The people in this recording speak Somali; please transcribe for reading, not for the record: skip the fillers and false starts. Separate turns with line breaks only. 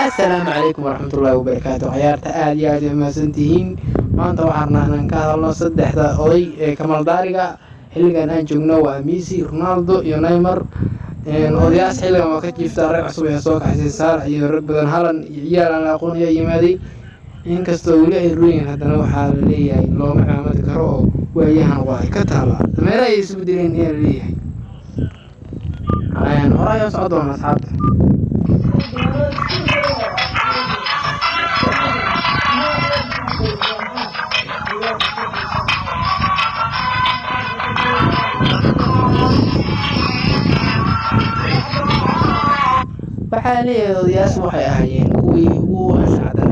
Asalaamu calaykum waraxmatullaahi wabarakaatu. Ciyaarta aada iyo aada mahadsantihiin. Maanta waxaan rabnaa inaan ka hadalno saddexda oday ee kamaldaariga xilligan aan joogno, waa Messi, Ronaldo iyo Neymar. Odayaas xilligan waa ka jiiftaa, rag cusub ayaa soo kaxaysay, Saalax iyo rag badan, Halan iyo ciyaal aan la aqoon ayaa yimaaday. Inkastoo weli ay ruyin, haddana waxaa la leeyahay looma cimaamadi karo oo waayahan waa ay ka taallaa, dameeraha ay isu bedeleen ayaa la leeyahay. Hore ayaa socon doona, asxaabta. Waxaa leeyahay odayaashu waxay ahaayeen kuwii ugu anshaxa.